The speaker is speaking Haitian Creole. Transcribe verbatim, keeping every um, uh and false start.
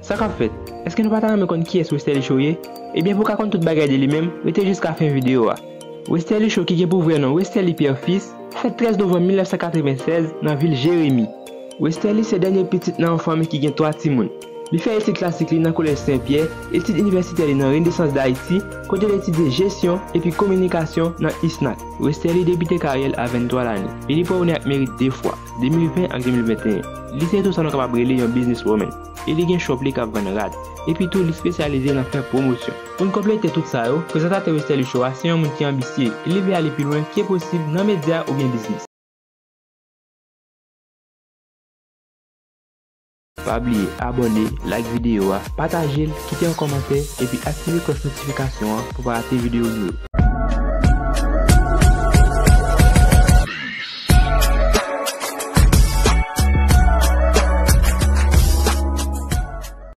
Sa k ap fèt? Èske nou pa ta renmen konn kiyès Westerlie Cho ye? Ebyen, pou w ka konn tout bagay de li menm, rete jiska fen videyo a. Westerlie Cho, ki gen pou vrè non Westerlie Pierre Fils, fèt trèz novanm mil nèf san katrevennsèz nan vil Jeremi. Westerlie se dènye pitit nan yon fanmi ki gen twa timoun. Li fè etid klasik li nan Kolèj Sen Pyè, etid inivèsitè li nan Renaissance d'Haïti, kote l etidye jesyon epi kominikasyon nan ISNAC. Westerlie debite karyè l a venntwa lane, e li pwone ak merit de fwa, de mil ven ak de mil venteyen. Li se tou sa nou kapab rele yon businesswoman, e li gen shop li k ap vann rad. Epi tou, li espesyalize nan fè pwomosyon. Pou n konplete tout sa yo, prezantatè Westerlie Cho a se yon moun ki anbisye, e li vle ale pi lwen ke posib nan medya oubyen biznis. Pa bliye abòne, like videyo a, pataje l, kite yon kòmantè, epi aktive klòch notifikasyon an pou pa rate videyo nou yo.